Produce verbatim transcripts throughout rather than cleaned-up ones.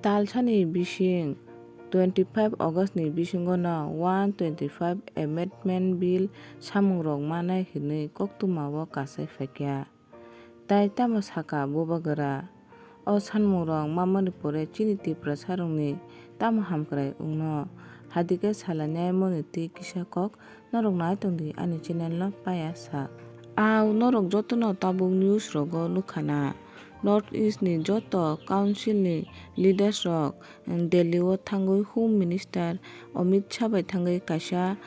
Talsani bising twenty five August ni bisingo no one twenty five Amendment Bill samung rok manai hinwi koktwma o kasai phaikha. Tai tamo sakha bubagra? O sanmungrok mamani pore chini Tiprasarokni tamo hamkrai wngno? Hadikhe salainai moni twi kisa kok norok nai tongdi ani channel no paya sa. Au norok jotono tabuk news rogo nukhana. North East ni joto council ni leaders rok Delhi o thangwi Home Minister Amit Shah bai thangwi kaisa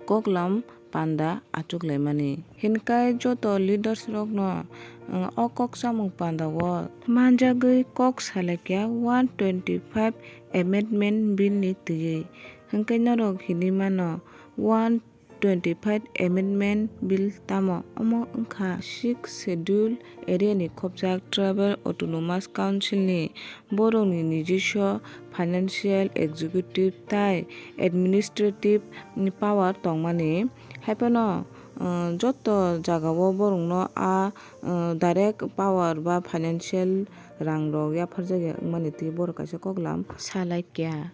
koklam panda achuklaimani. Hinkai joto leaders rokno, uh, o kok chamung panda o manjagwi kok salaikha one twenty five Amendment Bill ni twiwi. Hinkai norok hinwi mano one twenty five Amendment Bill tamo? Omo wngkha Sixth Schedule area ni khopjak tribal autonomous council ni borokni nijiswa financial, executive tai administrative power tongmani. Haiphano, uh, joto jagao borokno a, uh, direct power ba financial rang rok yapharjakya wngmani twi borok kaisa koklam salaikha.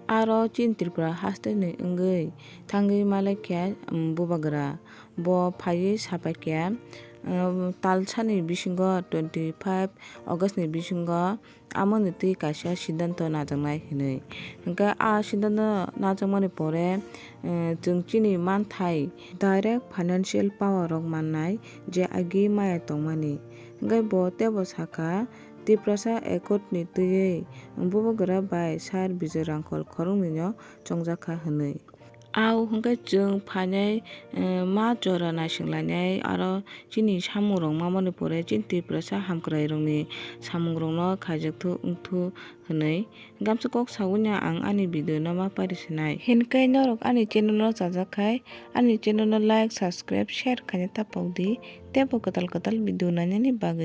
Aro chini Tripura haste ni wngwi thangwi malaikha, um, bubagra. Bo phaiwi sapaikha, um, talsani bisingo twenty five August ni bisingo amoni twi kaisa siddhanto najaknai hinwi. Hinkhe a siddhanto najakmani pore, eh, chwng chini manthai direct financial power rok mannai je agi maya tongmani. Hinkhe bo teibo sakha, Tiprasa Accord ni twiwi bubagra bai Sir Bijoy Rangkhol khoroknwino chongjakha hinwi. Au hwnkhe chwng phainai, eh, ma jora naisinglainai, aro chini samungrok mamani pore chini Tiprasa hamkwrairokni samungrokno khaijakthu wngthu hwnwi. Gamsa kok saui no ang ani video no ma pari sinai. Hinkhe norok ani channel no chajak khai, ani channel no like, subscribe, share khaina tapokdi, teibo kwtal kwtal video nainani bagwi.